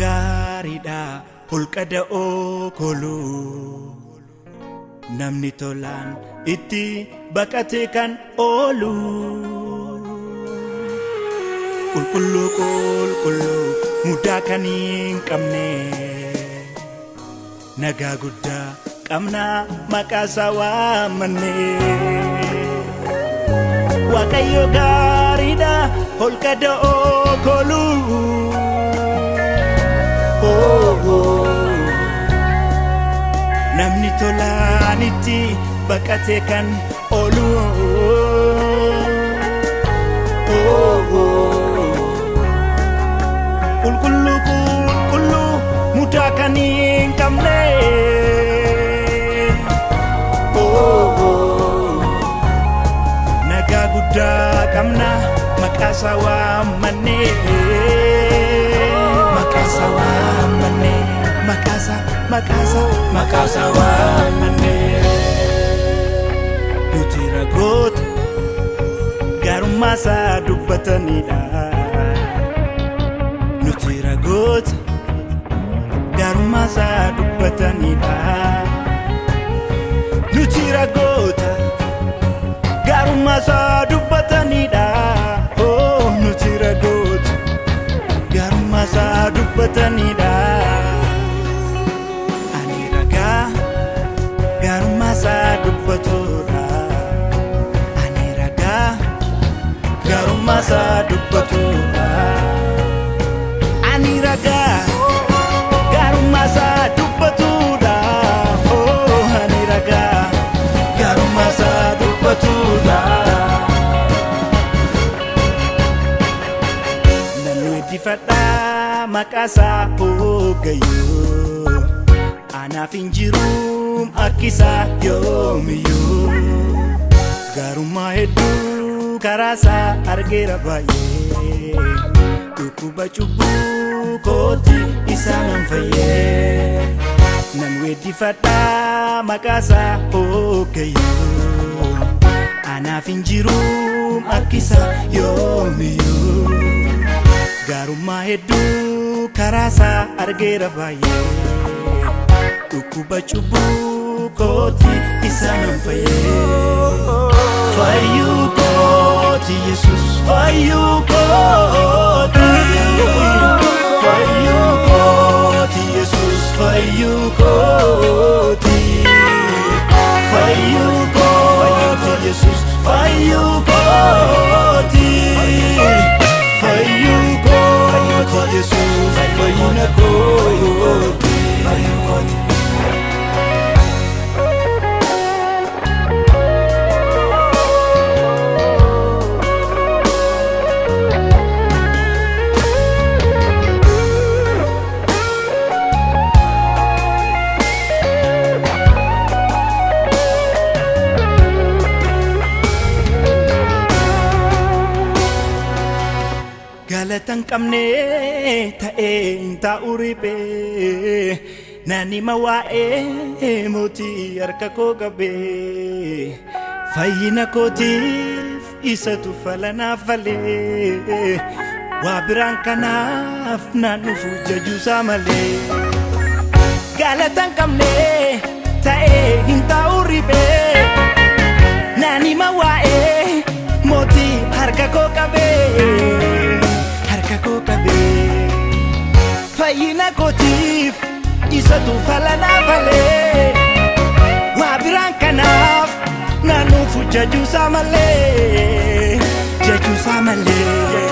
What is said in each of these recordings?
Gaariidha holqa da'oo koluu namni tolaan itti baqate kan oolu. Qulqulluu qulqulluu mudaa kan hin qabne nagaa guddaa qabna maqaa isaa waammanne. Waaqayyo gaariidha holqa da'oo koluu. Oh, oh. Namni tolaan itti baqate kan oolu. Oh, oh. Qulqulluu qulqulluu mudaa kan hin qabne. Oh, oh. Nagaa guddaa qabna maqaa isaa waammanne. Maqaa isaa waammanne. Maqaa isaa, maqaa isaa, maqaa isaa waammanne. Nuti ragoota gaarummaa isaa dubbatanidha. Nuti ragoota gaarummaa isaa dubbatanidha. Nuti ragoota gaarummaa isaa dubbatanidha. Oh, nuti ragoota gaarummaa isaa dubbatanidha. Ani ragaa gaarummaa isaa dubbatudha. Ani ragaa gaarummaa isaa dubbatudha. Ani ragaa gaarummaa isaa dubbatudha. Oh, ani ragaa gaarummaa isaa dubbatudha. Nan weeddifadhaa maqaa isaa hoogayyuu. Anaaf hin jiruum akkisaa yoomiyyuu. Gaarummaa hedduu karaa isaa argeera baay'ee. Dhukkuba cubbuu kooti isaa nan fayyee. Nan weeddifadhaa maqaa isaa hoogayyuu. Anaaf hin jiruum akkisaa yoomiyyuu. Gaarummaa hedduu karaa isaa argeera baay'ee. Dhukkuba cubbuu kooti isa nan fayyee. Fayyuu kooti Yesus, fayyuu kooti. Fayyuu kooti Yesus, fayyuu kooti. Fayyuu kooti Yesus, fayyuu kooti. Fayyuu kooti Yesus, fayyina kooti. Fayyuu kooti. Galata hin qabne ta'ee hin taa'u riphee naan hima waa'ee mootii harka koo qabee fayyina kootiif isatu falanaaf falee waa biraan kanaaf naan dhufu jajuusaa malee. Galata hin qabne ta'ee hin taa'u riphee naan hima waa'ee mootii harka koo qabee harka koo qabee fayyina kootiif isatu falanaa falee waa biraan kanaaf naan dhufu jajuusaa malee, jajuusaa malee.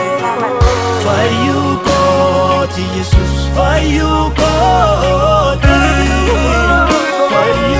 Fayyuu kooti Yesus, fayyuu kooti. Fayyuu